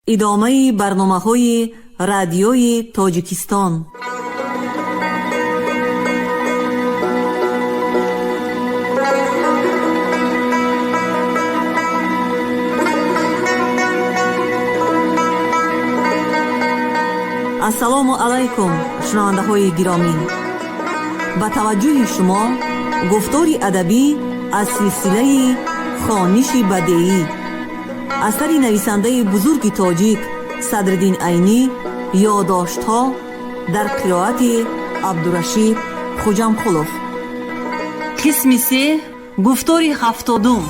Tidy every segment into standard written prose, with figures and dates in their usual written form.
Идомаи барномаҳои Радиои Тоҷикистон. Ассалому алайкум, шунавандаҳои гиромӣ. Ба таваҷҷӯҳи шумо гуфтори адабӣ аз силсилаи «Хониши бадеӣ», асари нависандаи бузурги тоҷик Садриддин Айнӣ, ёддоштҳо, дар қироати Абдурашид Хуҷамқулов. Қисми се, гуфтори 70-ум.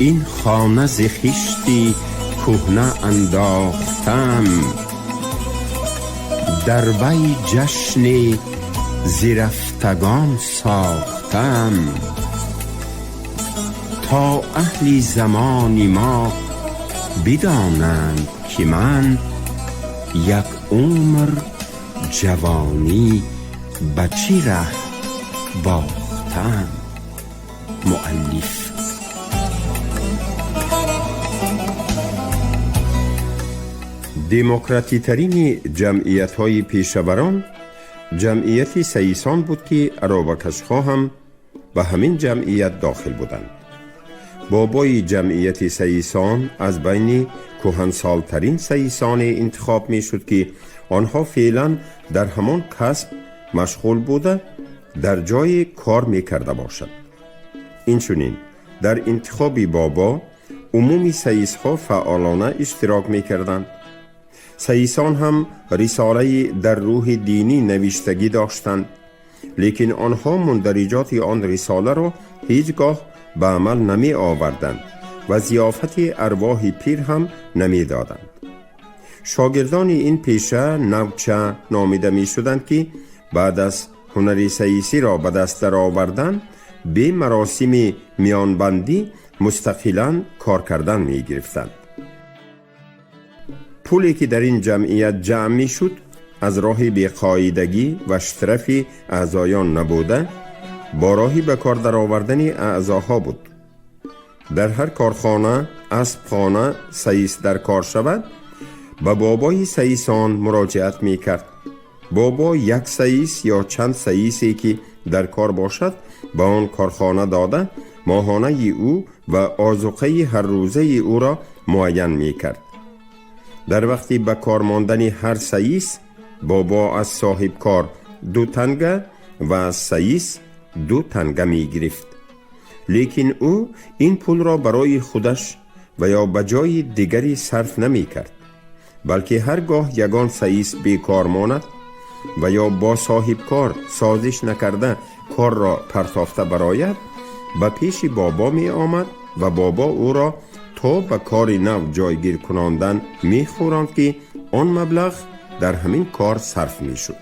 Ин хона зи хишти кӯҳна андохтам, дар вай ҷашни зирафтагон сохтам, то аҳли замони мо бидонанд, ки ман як умр ҷавонӣ ба чӣ раҳ бохтам. Муаллиф. Демократитарини ҷамъиятҳои пешаварон ҷамъияти саисон буд, ки аробакашҳо ҳам ба ҳамин ҷамъият дохил буданд. Бобои ҷамъияти саисон аз байни кӯҳансолтарин саисоне интихоб мешуд, ки онҳо феълан дар ҳамон касб машғул буда, дар ҷое кор мекарда бошад. Инчунин дар интихоби бобо умуми саисҳо фаъолона иштирок мекарданд. Саисон ҳам рисолаи дар рӯҳи динӣ навиштагӣ доштанд, лекин онҳо мундариҷоти он рисоларо ҳеҷ гоҳ ба амал намеоварданд ва зиёфати арвоҳи пир ҳам намедоданд. Шогирдони ин пеша навча номида мешуданд, ки баъд аз ҳунари саисиро ба даст даровардан, бе маросими миёнбандӣ мустақилан кор кардан мегирифтанд. Пуле ки дар ин ҷамъият ҷамъ мешуд, аз роҳи беқоидагӣ ва штрафи аъзоён набуда, бо роҳи ба кор даровардани аъзоҳо буд. Дар ҳар корхона, аспхона саис дар кор шавад, ба бобои саисон муроҷиат мекард. Бобо як саис ё чанд саисе ки дар кор бошад, ба он корхона дода, моҳонаи ӯ ва озуқаи ҳаррӯзаи ӯро муайян мекард. Дар вақти ба кор мондани ҳар саис бобо аз соҳибкор 2 танга ва аз саис 2 танга мегирифт, лекин ӯ ин пулро барои худаш ва ё ба ҷои дигаре сарф намекард, балки ҳар гоҳ ягон саис бекор монад ва ё бо соҳибкор созиш накарда корро партофта барояд, ба пеши бобо меомад ва бобо ӯро то ба кори нав ҷойгир кунондан мехӯронд, ки он маблағ дар ҳамин кор сарф мешуд.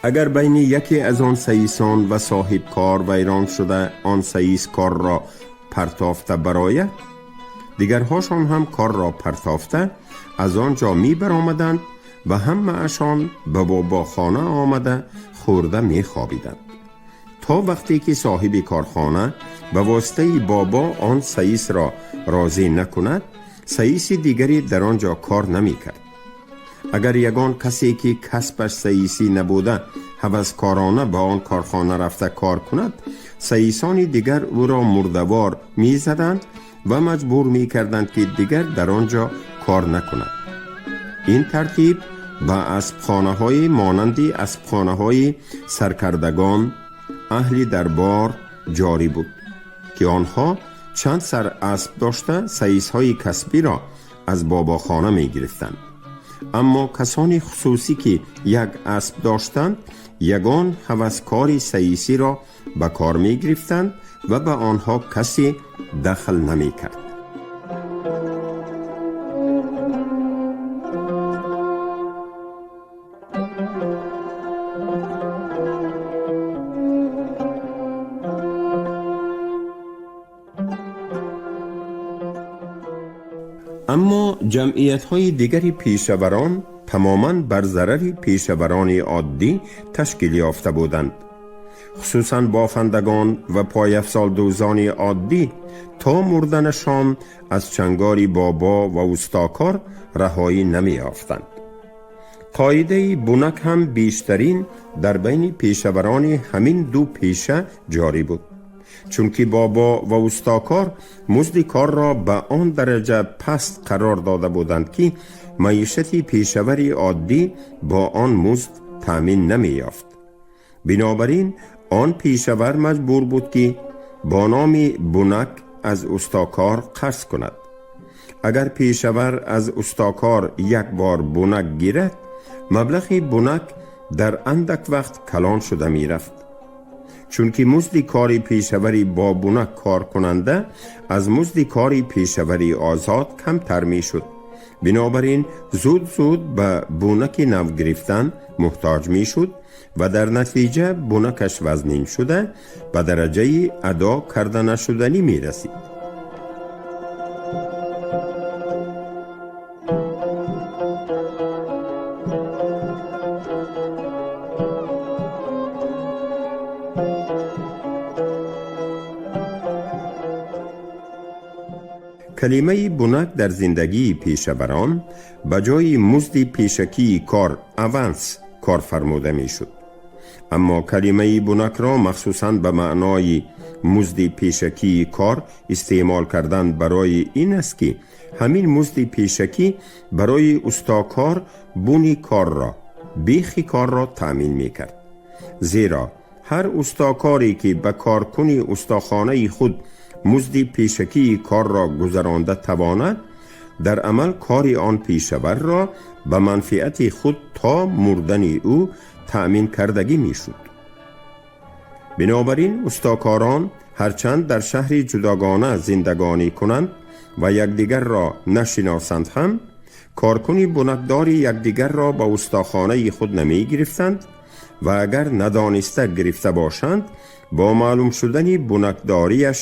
Агар байни яке аз он саисон ва соҳибкор вайрон шуда, он саис корро партофта барояд, дигарҳошон ҳам корро партофта аз он ҷо мебаромаданд ва ҳамаашон ба бобохона омада, хӯрда мехобиданд, то вақте ки соҳиби корхона ба воситаи бобо он саисро розӣ накунад, саиси дигаре дар он ҷо кор намекард. Агар ягон касе ки касбаш саисӣ набуда, ҳаваскорона ба он корхона рафта кор кунад, саисони дигар ӯро мурдавор мезаданд ва маҷбур мекарданд, ки дигар дар он ҷо кор накунад. Ин тартиб ба аспхонаҳои монанди аспхонаҳои саркардагон, аҳли дарбор ҷорӣ буд, ки онҳо чанд сар асп дошта, саисҳои касбиро аз бобохона мегирифтанд. Аммо касони хусусӣ ки як асп доштанд, ягон ҳаваскори саисиро ба кор мегирифтанд ва ба онҳо касе дахл намекард. Аммо ҷамъиятҳои дигари пешаварон тамоман бар зарари пешаварони оддӣ ташкил ёфта буданд. Хусусан бофандагон ва пойафзолдӯзони оддӣ то мурданашон аз чангори бобо ва устокор раҳоӣ намеёфтанд. Қоидаи бунак ҳам бештарин дар байни пешаварони ҳамин ду пеша ҷорӣ буд, чунки бобо ва устокор музди корро ба он дараҷа паст қарор дода буданд, ки маишати пешавари оддӣ бо он музд таъмин намеёфт. Бинобар ин он пешавар маҷбур буд, ки бо номи бунак аз устокор қарз кунад. Агар пешавар аз устокор як бор бунак гирад, маблағи бунак дар андак вақт калон шуда мерафт, чунки музди кори пешавари бо бунак коркунанда аз музди кори пешавари озод камтар мешуд. Бинобар ин зуд зуд ба бунаки нав гирифтан муҳтоҷ мешуд ва дар натиҷа бунакаш вазнин шуда ба дараҷаи адо карда нашуданӣ мерасид. Калимаи бунак дар зиндагии пешаварон ба ҷои музди пешакии кор, аванс, кор фармуда мешуд. Аммо калимаи бунакро махсусан ба маънои музди пешакии кор истеъмол кардан барои ин аст, ки ҳамин музди пешакӣ барои устокор буни корро, бехи корро таъмин мекард. Зеро ҳар устокоре, ки ба коркуни устохонаи худ музди пешакии корро гузаронда тавонад, дар амал кори он пешаварро ба манфиати худ то мурдани ӯ таъмин кардагӣ мешуд. Бинобар ин устокорон ҳарчанд дар шаҳри ҷудогона зиндагонӣ кунанд ва якдигарро нашиносанд ҳам, коркуни бунакдори якдигарро ба устохонаи худ намегирифтанд ва агар надониста гирифта бошанд, бо маълум шудани бунакдориаш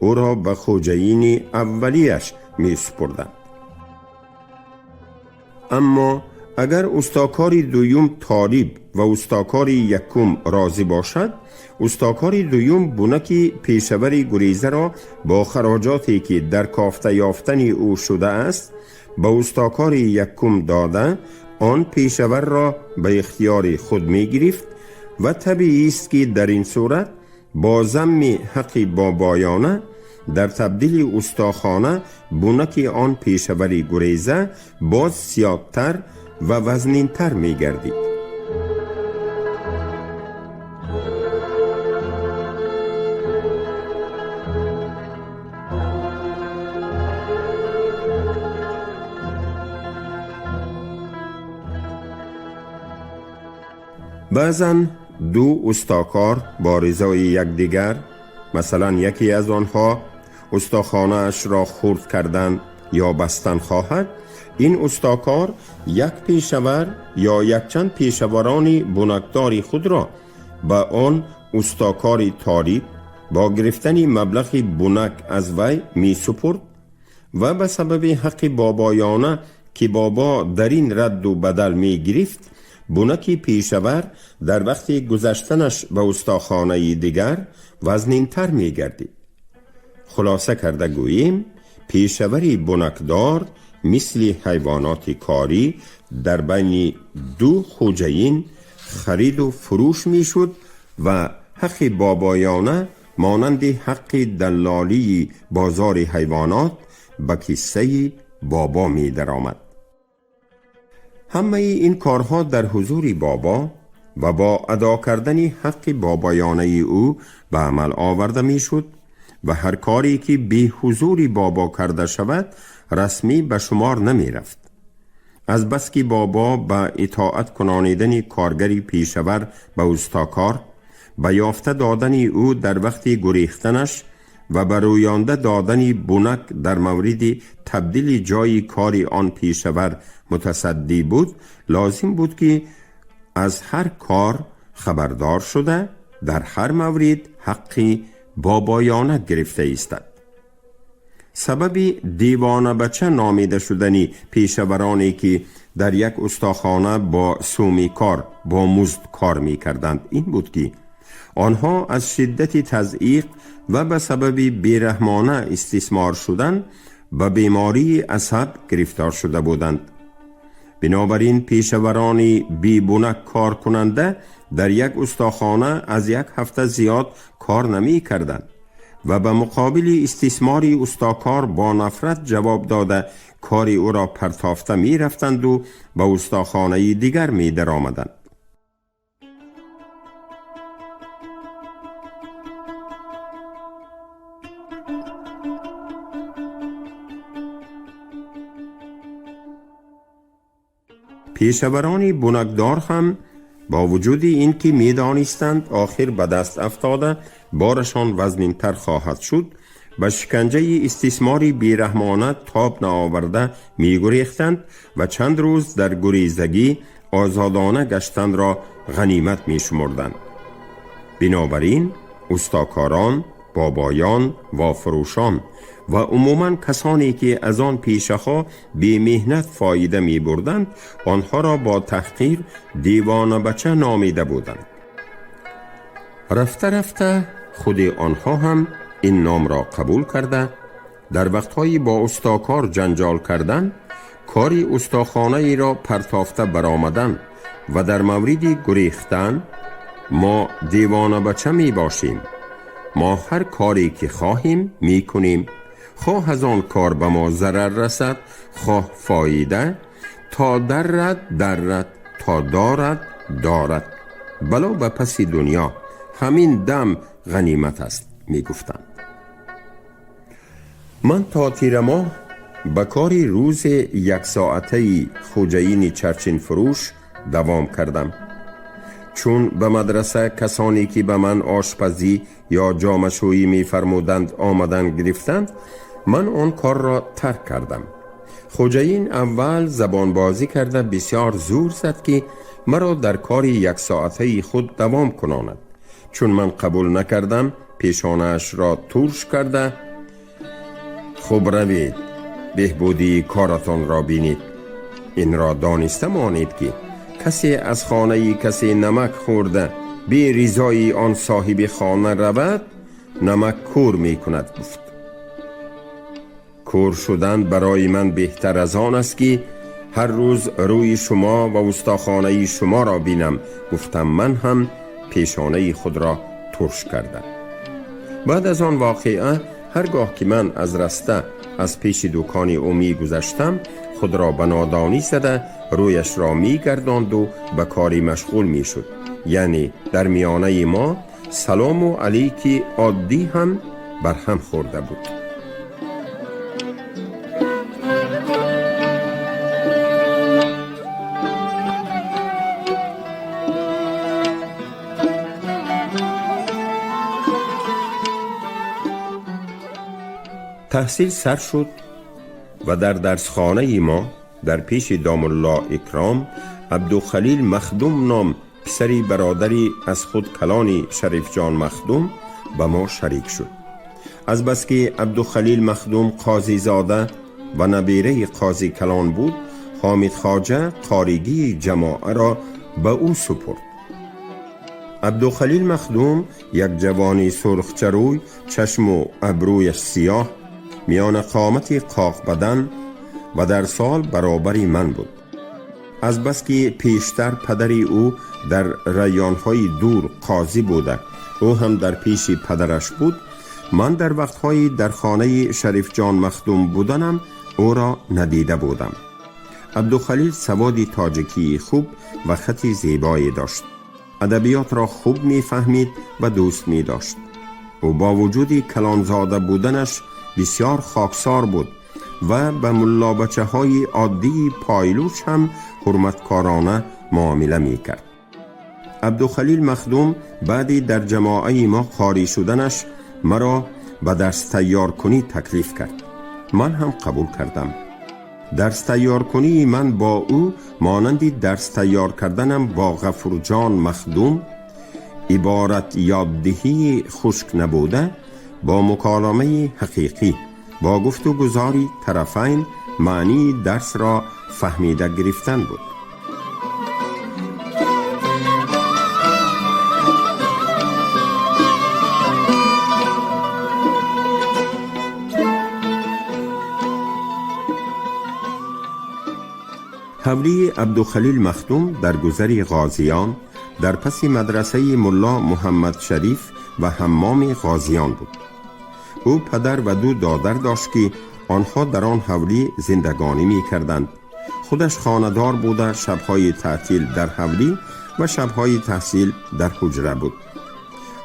ӯро ба хоҷаини аввалияш месупурданд. Аммо агар устокори дуюм толиб ва устокори якум розӣ бошад, устокори дуюм бунаки пешавари гурезаро бо хароҷоте, ки дар кофта ёфтани ӯ шудааст, ба устокори якум дода, он пешаварро ба ихтиёри худ мегирифт ва табиист, ки дар ин сурат бо замми ҳаққи бобоёна дар табдили устохона бунаки он пешавари гуреза боз зиёдтар ва вазнинтар мегардид. Баъзан ду устокор бо ризои якдигар, масалан, яке аз онҳо устохонаашро хурд кардан ё бастан хоҳад, ин устокор як пешавар ё якчанд пешаварони бунакдори худро ба он устокори толиб бо гирифтани маблағи бунак аз вай месупурд ва ба сабаби ҳаққи бобоёна, ки бобо дар ин радду бадал мегирифт, бунаки пешавар дар вақти гузаштанаш ба устохонаи дигар вазнинтар мегардид. Хулоса карда гӯем, пешавари бунакдор мисли ҳайвоноти корӣ дар байни ду хоҷаин хариду фурӯш мешуд ва ҳаққи бобоёна монанди ҳаққи даллолии бозори ҳайвонот ба киссаи бобо медаромад. Ҳамаи ин корҳо дар ҳузури бобо ва бо адо кардани ҳаққи бобоёнаи ӯ ба амал оварда мешуд ва ҳар коре, ки беҳузури бобо карда шавад, расмӣ ба шумор намерафт. Азбаски бобо ба итоат кунонидани коргари пешавар ба устокор, ба ёфта додани ӯ дар вақти гурехтанаш ва ба рӯёнда додани бунак дар мавриди табдили ҷои кори он пешавар мутасаддӣ буд, лозим буд, ки аз ҳар кор хабардор шуда, дар ҳар маврид ҳаққи бобоёна гирифта истад. Сабаби девонабача номида шудани пешавароне ки дар як устохона бо суми кор бо музд кор мекарданд ин буд, ки онҳо аз шиддати тазйиқ ва ба сабаби бераҳмона истисмор шудан ба бемории асаб гирифтор шуда буданд. Бинобар ин пешаварони бебунак коркунанда дар як устохона аз як ҳафта зиёд кор намекарданд ва ба муқобили истисмори устокор бо нафрат ҷавоб дода, кори ӯро партофта мерафтанду ба устохонаи дигар медаромаданд. Пешаварони бунакдор ҳам бо вуҷуди ин ки медонистанд, охир ба даст афтода борашон вазнинтар хоҳад шуд, ба шиканҷаи истисмори бераҳмона тоб наоварда мегурехтанд ва чанд рӯз дар гурезагӣ озодона гаштанро ғанимат мешумурданд. Бинобар ин устокорон, бобоён, вофурӯшон ва умуман касоне ки аз он пешаҳо бемеҳнат фоида мебурданд, онҳоро бо таҳқир девонабача номида буданд. Рафта рафта худи онҳо ҳам ин номро қабул карда, дар вақтҳои бо устокор ҷанҷол кардан, кори устохонаеро партофта баромадан ва дар мавриди гурехтан: «Мо девонабача мебошем, мо ҳар коре ки хоҳем мекунем, хоҳ аз он кор ба мо зарар расад, хоҳ фоида, то даррад даррад, то дорад дорад, бало ба паси дунё, ҳамин дам ғанимат аст», мегуфтанд. Ман то тирамоҳ ба кори рӯзи яксоатаи хоҷаини чарчинфурӯш давом кардам. Чун ба мадраса касоне ки ба ман ошпазӣ ё ҷомашӯӣ мефармуданд омадан гирифтанд, ман он корро тарк кардам. Хоҷаин аввал забонбозӣ карда бисёр зӯр зад, ки маро дар кори яксоатаи худ давом кунонад. Чун ман қабул накардам, пешонаашро турш карда: «Хуб, равед, беҳбудии коратонро бинед. Инро дониста монед, ки касе аз хонаи касе намак хӯрда, бе ризои он соҳиби хона равад, намак кӯр мекунад», гуфт. «Кӯр шудан барои ман беҳтар аз он аст, ки ҳар рӯз рӯи шумо ва устохонаи шуморо бинам», гуфтам ман ҳам пешонаи худро турш кардам. Баъд аз он воқеа ҳар гоҳ ки ман аз раста аз пеши дукони ӯ мегузаштам, худро ба нодонӣ зада, рӯяшро мегардонду ба кори машғул мешуд. Яъне дар миёнаи мо салому алейки оддӣ ҳам барҳам хӯрда буд. Таҳсил сар шуд ва дар дарсхонаи мо дар пеши домулло Икром Абдухалил Махдум ном писари бародари аз худ калони Шарифҷон Махдум ба мо шарик шуд. Азбаски Абдухалил Махдум қозизода ва набираи қози калон буд, Ҳомид Хоҷа қоригии ҷамоаро ба ӯ супурд. Абдухалил Махдум як ҷавони сурхчарӯй, чашму абрӯяш сиёҳ, миёна қомати қоқбадан ва дар сол баробари ман буд. Азбаски пештар падари ӯ дар районҳои дур қозӣ буда, ӯ ҳам дар пеши падараш буд, ман дар вақтҳои дар хонаи Шарифҷон Махдум буданам ӯро надида будам. Абдухалил саводи тоҷикии хуб ва хати зебое дошт, адабиётро хуб мефаҳмид ва дӯст медошт. Ӯ бо вуҷуди калонзода буданаш бисёр хоксор буд ва ба муллобачаҳои оддии пойлуч ҳам ҳурматкорона муомила мекард. Абдухалил Махдум баъди дар ҷамоаи мо қорӣ шуданаш маро ба дарс тайёркунӣ таклиф кард. Ман ҳам қабул кардам. Дарс тайёркунии ман бо ӯ монанди дарс тайёр карданам бо Ғафурҷон Махдум иборат ёддиҳии хушк набуда, бо муколамаи ҳақиқӣ, бо با گفت و گزاری طرفین معنی درس را فهمیده گرفتن بود. حولی عبدالخلیل مخدوم در گذر غازیان در پس مدرسه ملا محمد شریف و حمام غازیان بود. او پدر و دو دادر داشت که آنها در آن حولی زندگانی می کردند. خودش خانه‌دار بوده، شبهای تعطیل در حولی و شبهای تحصیل در حجره بود.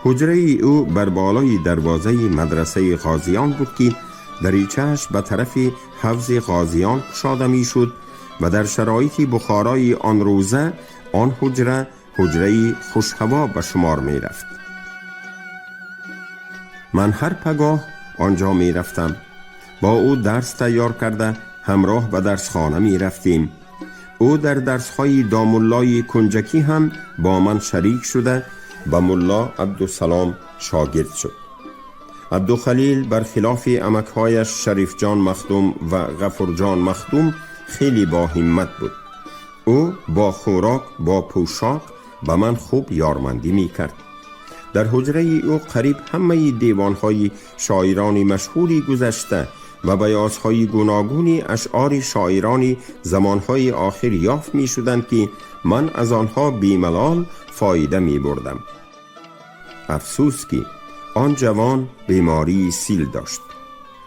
حجره او بر بالای دروازه مدرسه غازیان بود که دریچه‌اش به طرف حوض غازیان گشاده می شد و در شرایط بخارای آن روزه آن حجره حجره خوشهوا به شمار می رفت. من هر پگاه آنجا می رفتم. با او درس تیار کرده همراه به درسخانه می رفتیم. او در درسهای دامولای کنجکی هم با من شریک شده به ملا عبدالسلام شاگرد شد. عبدالخلیل برخلاف عمکهایش شریف جان مخدوم و غفور جان مخدوم خیلی با همت بود. او با خوراک، با پوشاک به من خوب یارمندی می کرد. در حجره او قریب همه دیوانهای شاعران مشهوری گذشته و بیازهای گوناگونی اشعار شاعران زمانهای آخر یافت می شدند که من از آنها بیملال فایده می بردم. افسوس که آن جوان بیماری سیل داشت.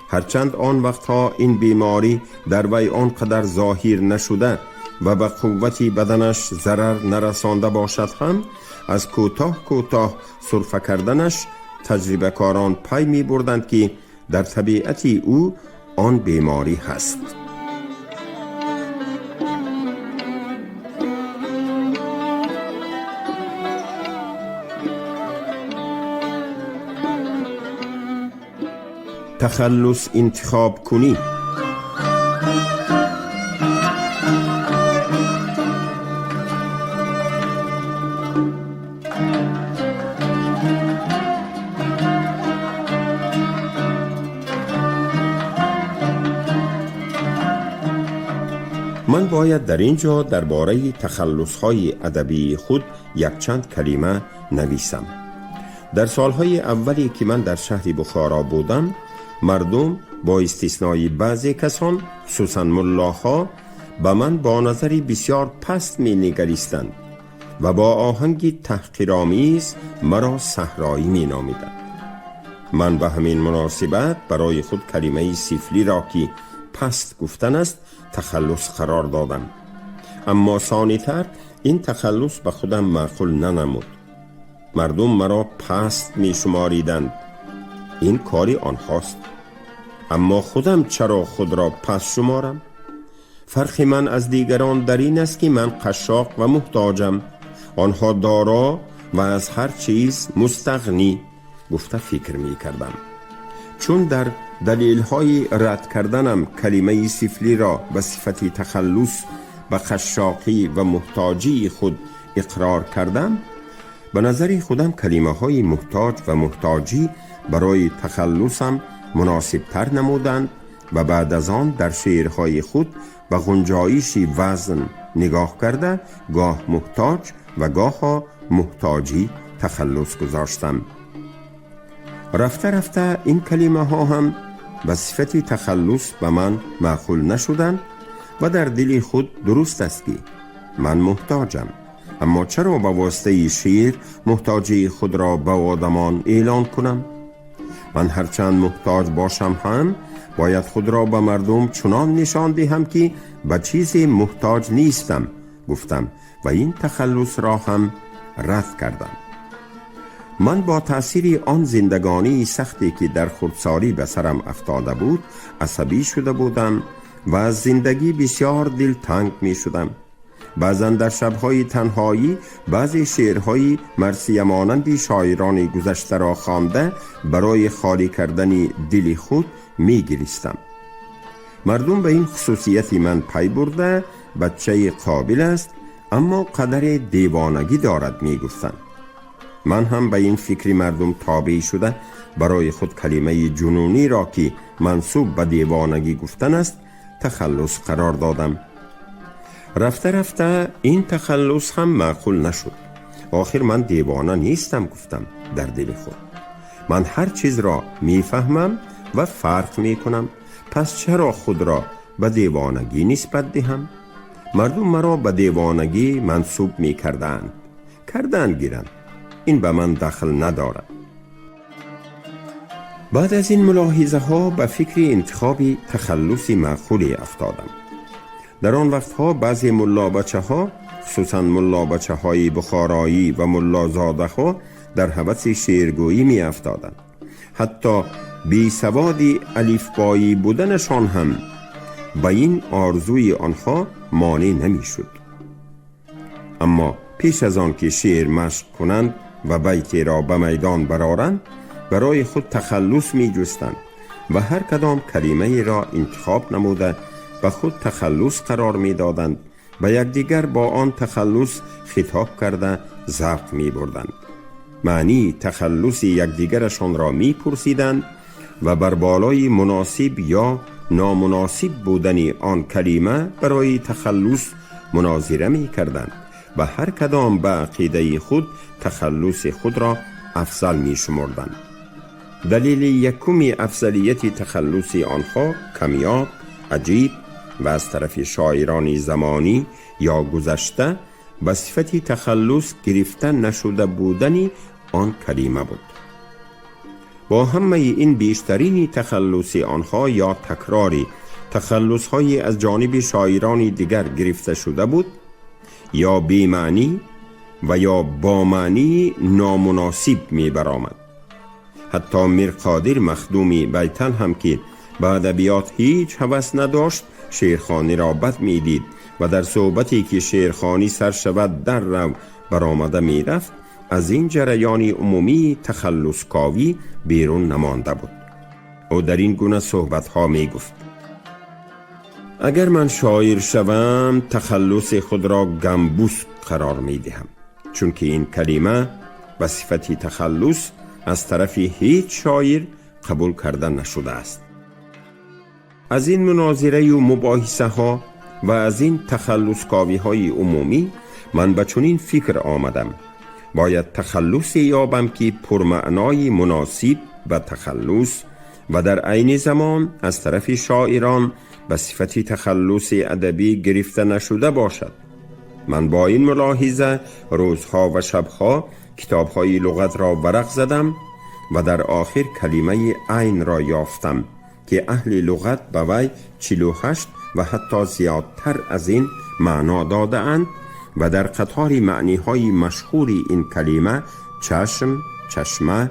هرچند آن وقتها این بیماری در وی آنقدر ظاهر نشده و به قوت بدنش ضرر نرسانده باشد هم از کوتاه کوتاه سرفه کردنش تجربه کاران پی می بردند که در طبیعت او آن بیماری هست. تخلص انتخاب کنی. من باید در اینجا درباره تخلص‌های ادبی خود یک چند کلمه نویسم. در سالهای اولی که من در شهر بخارا بودم، مردم با استثنای بعضی کسان، خصوصا ملاها، به من با نظری بسیار پست می نگریستند و با آهنگ تحقیرآمیز مرا صحرایی می نامیدند. من به همین مناسبت برای خود کلمه سیفلی را که پست گفتن است تخلص قرار دادم. اما ثانی‌تر این تخلص به خودم معقول ننمود. مردم مرا پست می شماریدند. این کاری آنهاست. اما خودم چرا خود را پست شمارم؟ فرق من از دیگران در این است که من قشاق و محتاجم، آنها دارا و از هر چیز مستغنی گفته فکر می کردم. چون در دلیل‌های رد کردنم کلمه سفلی را به صفت تخلص به خشاقی و محتاجی خود اقرار کردم، به نظر خودم کلمه های محتاج و محتاجی برای تخلصم مناسب تر نمودند و بعد از آن در شعرهای خود به گنجایش وزن نگاه کرده گاه محتاج و گاه محتاجی تخلص گذاشتم. رفته رفته این کلمه ها هم به صفت تخلص به من معقول نشدند و در دل خود درست است که من محتاجم، اما چرا به واسطه شعر محتاجی خود را به آدمان اعلان کنم؟ من هرچند محتاج باشم هم باید خود را به مردم چنان نشان دهم که به چیزی محتاج نیستم گفتم و این تخلص را هم رد کردم. من با تأثیر آن زندگانی سختی که در خردسالی به سرم افتاده بود عصبی شده بودم و از زندگی بسیار دلتنگ می شدم. بعضا در شبهای تنهایی بعضی شعرهای مرثیه مانند شاعران گذشته را خوانده برای خالی کردن دل خود می گریستم. مردم به این خصوصیت من پی برده بچه قابل است اما قدر دیوانگی دارد می گفتند. من هم به این فکر مردم تابع شده برای خود کلمه جنونی را که мансуб ба девонагӣ гуфтан аст, тахаллус қарор додам. Рафта рафта ин тахаллус ҳам маъқул нашуд. Охир ман девона нестам, гуфтам дар дили худ. Ман ҳар чизро мефаҳмам ва фарқ мекунам, пас чаро худро ба девонагӣ нисбат диҳам? Мардум маро ба девонагӣ мансуб мекардаанд, кардан гиранд, ин ба ман дахл надорад. Баъд аз ин мулоҳизаҳо ба фикри интихоби тахаллуси маъқуле афтодам. Дар он вақтҳо баъзе муллобачаҳо, хусусан муллобачаҳои бухороӣ ва муллозодаҳо, дар ҳаваси шеъргӯӣ меафтоданд. Ҳатто бесаводи алифбоӣ буданашон ҳам ба ин орзуи онҳо монеъ намешуд. Аммо пеш аз он ки шеър машқ кунанд ва байтеро ба майдон бароранд, барои худ тахаллус меҷустанд ва ҳар кадом калимаеро интихоб намуда, ба худ тахаллус қарор медоданд, ба якдигар бо он тахаллус хитоб карда завқ мебурданд, маънии тахаллуси якдигарашонро мепурсиданд ва бар болои муносиб ё номуносиб будани он калима барои тахаллус мунозира мекарданд ва ҳар кадом ба ақидаи худ тахаллуси худро афзал мешумурданд. Далели якуми афзалияти тахаллуси онҳо камёб, аҷиб ва аз тарафи шоирони замонӣ ё гузашта ба сифати тахаллус гирифта нашуда будани он калима буд. Бо ҳамаи ин бештарини тахаллуси онҳо ё такрори тахаллусҳои аз ҷониби шоирони дигар гирифта шуда буд, ё бемаънӣ ва ё бо маънии номуносиб мебаромад. Ҳатто Мирқодир Махдуми Байтал ҳам, ки ба адабиёт ҳеҷ ҳавас надошт, шеърхониро бад медид ва дар суҳбате ки шеърхонӣ сар шавад, дар рав баромада мерафт, аз ин ҷараёни умумии тахаллусковӣ берун намонда буд. Ӯ дар ин гуна суҳбатҳо мегуфт: «Агар ман шоир шавам, тахаллуси худро Гамбус қарор медиҳам, чунки ин калима ба сифати тахаллус аз тарафи ҳеҷ шоир қабул карда нашудааст». Аз ин мунозираю мубоҳисаҳо ва аз ин тахаллусковиҳои умумӣ ман ба чунин фикр омадам: бояд тахаллусе ёбам, ки пурмаънои муносиб ба тахаллус ва дар айни замон аз тарафи шоирон ба сифати тахаллуси адабӣ гирифта нашуда бошад. Ман бо ин мулоҳиза рӯзҳо ва шабҳо китобҳои луғатро варақ задам ва дар охир калимаи айнро ёфтам, ки аҳли луғат ба вай 48 ва ҳатто зиёдтар аз ин маъно додаанд ва дар қатори маъниҳои машҳури ин калима чашм, чашма,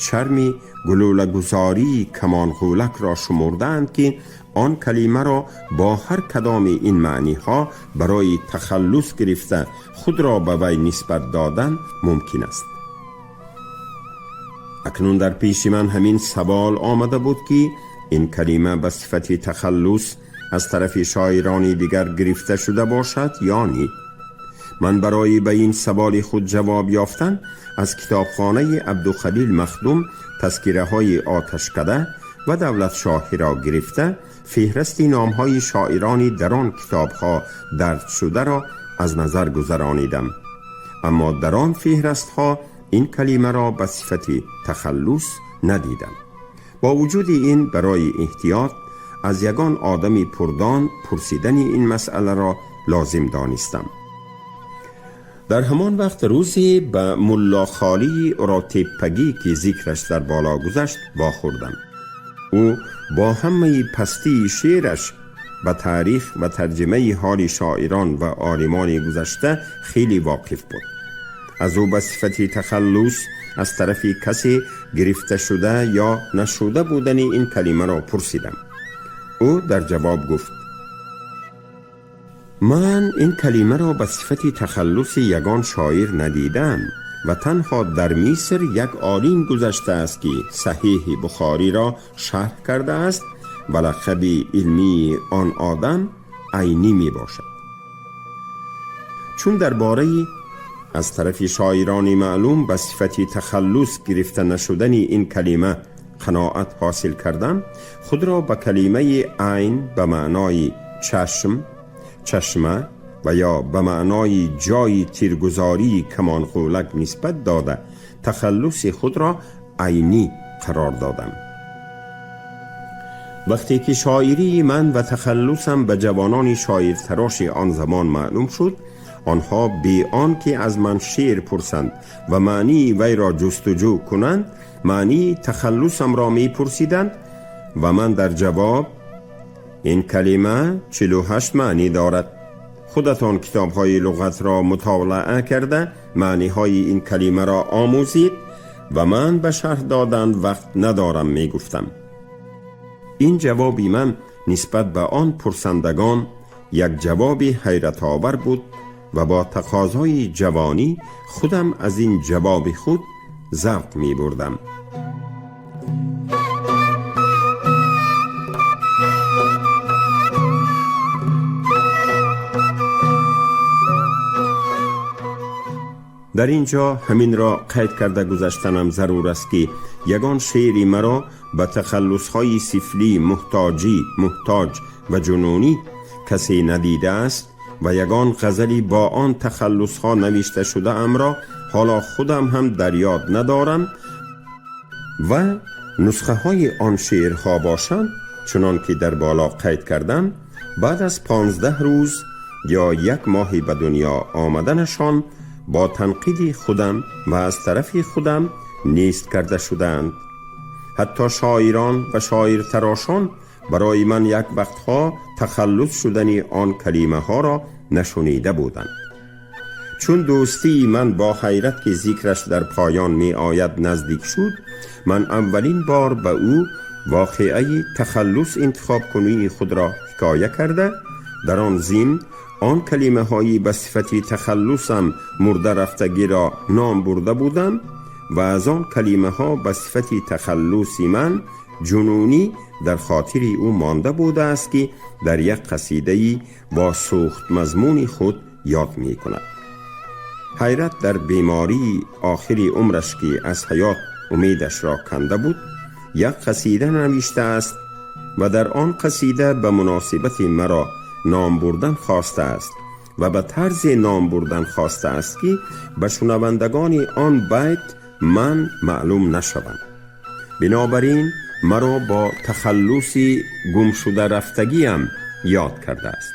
чарми гулӯлагузории камонғӯлакро шумурдаанд, ки он калимаро бо ҳар кадоми ин маъниҳо барои тахаллус гирифта, худро ба вай нисбат додан мумкин аст. Акнун дар пеши ман ҳамин савол омада буд, ки ин калима ба сифати тахаллус аз тарафи шоирони дигар гирифта шуда бошад ё не. Ман барои ба ин саволи худ ҷавоб ёфтан аз китобхонаи Абдухалил Махдум тазкираҳои оташкада ва Давлатшоҳиро гирифта, феҳрасти номҳои шоирони дар он китобҳо дарҷ шударо аз назар гузаронидам, аммо дар он феҳрастҳо ин калимаро ба сифати тахаллус надидам. Бо вуҷуди ин, барои эҳтиёт аз ягон одами пурдон пурсидани ин масъаларо лозим донистам. Дар ҳамон вақт рӯзе ба Муллохолии Уротеппагӣ, ки зикраш дар боло гузашт, вохӯрдам. Ӯ бо ҳамаи пастии шеъраш ба таърих ва тарҷимаи ҳоли шоирон ва олимони гузашта хеле воқиф буд. Аз ӯ ба сифати тахаллус аз тарафи касе гирифта шуда ё нашуда будани ин калимаро пурсидам. Ӯ дар ҷавоб гуфт: «Ман ин калимаро ба сифати тахаллуси ягон шоир надидаам ва танҳо дар Миср як олим гузаштааст, ки Саҳеҳи Бухориро шарҳ кардааст ва лақаби илмии он одам Айнӣ мебошад». Чун дар бораи аз тарафи шоирони маълум ба сифати тахаллус гирифта нашудани ин калима қаноат ҳосил кардам, худро ба калимаи айн ба маънои чашм, чашма ва ё ба маънои ҷойи тиргузории камонғӯлак нисбат дода, тахаллуси худро Айнӣ қарор додам. Вақте ки шоирии ман ва тахаллусам ба ҷавонони шоиртароши он замон маълум шуд, онҳо бе он ки аз ман шеър пурсанд ва маънии вайро ҷустуҷӯ кунанд, маънии тахаллусамро мепурсиданд ва ман дар ҷавоб: ин калима 48 маънӣ дорад, худатон китобҳои луғатро мутолаа карда маъниҳои ин калимаро омӯзед ва ман ба шарҳ додан вақт надорам, мегуфтам. Ин ҷавоби ман нисбат ба он пурсандагон як ҷавоби ҳайратовар буд ва бо тақозои ҷавонӣ худам аз ин ҷавоби худ завқ мебурдам. Дар ин ҷо ҳаминро қайд карда гузаштанам зарур аст, ки ягон шеъри маро ба тахаллусҳои сифлӣ, муҳтоҷӣ, муҳтоҷ ва ҷунунӣ касе надидааст ва ягон ғазали бо он тахаллусҳо навишта шудаамро ҳоло худам ҳам дар ёд надорам ва нусхаҳои он шеърҳо бошанд, чунон ки дар боло қайд кардам, баъд аз 15 рӯз ё як моҳи ба дунё омаданашон бо танқиди худам ва аз тарафи худам нест карда шудаанд. Ҳатто шоирон ва шоиртарошон барои ман як вақтҳо тахаллус шудани он калимаҳоро нашунида буданд. Чун дӯстии ман бо Ҳайрат, ки зикраш дар поён меояд, наздик шуд, ман аввалин бор ба ӯ воқеаи тахаллус интихобкунии худро ҳикоя карда, дар он зимн он калимаҳои ба сифати тахаллусам мурда рафтагиро ном бурда будам ва аз он калимаҳо ба сифати тахаллуси ман ҷунунӣ дар хотири ӯ монда будааст, ки дар як қасидаи бо сӯхтмазмуни худ ёд мекунад. Ҳайрат дар бемории охири умраш, ки аз ҳаёт умедашро канда буд, як қасида навиштааст ва дар он қасида ба муносибати маро ном бурдан хостааст ва ба тарзе ном бурдан хостааст, ки ба шунавандагони он байт ман маълум нашавам. Бинобар ин маро бо тахаллуси гумшуда рафтагиам ёд кардааст.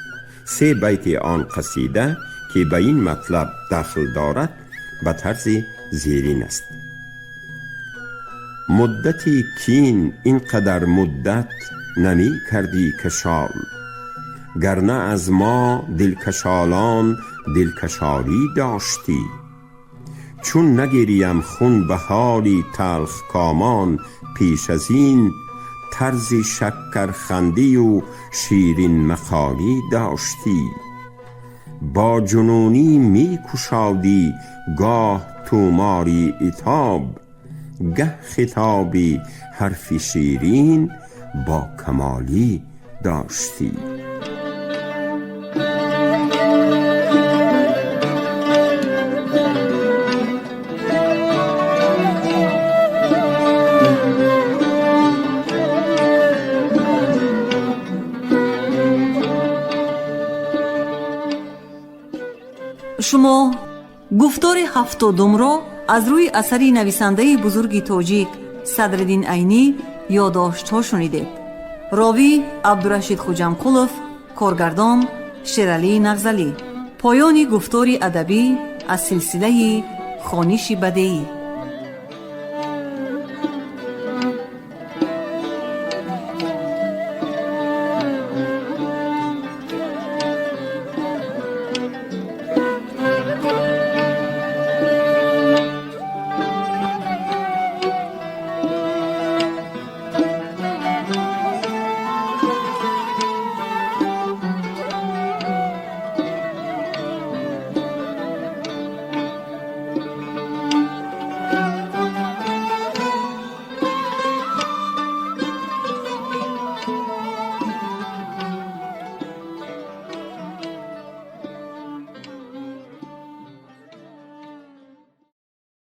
Се байти он қасида, ки ба ин матлаб дахл дорад, ба тарзи зерин аст: муддати кин ин қадар муддат намекардӣ кашол, гар на аз мо дилкашолон дилкашолӣ доштӣ. Чун нагирیم хун ба ҳоли талхкомон пеш аз ин, тарзи шаккархандию ширинмақолӣ доштӣ. Бо ҷунунӣ мекушодӣ гоҳ тумори итоб, гаҳ хитоби ҳарфи ширин бо камолӣ доштӣ. Шумо гуфтори 70-умро аз рӯи асари нависандаи бузурги тоҷик Садриддин Айнӣ «Ёдоштҳо» шунидед. Ровӣ Абдурашид Хуҷамқулов, коргардон Шералӣ Нағзалӣ. Поёни гуфтори адабӣ аз силсилаи хониши бадеӣ.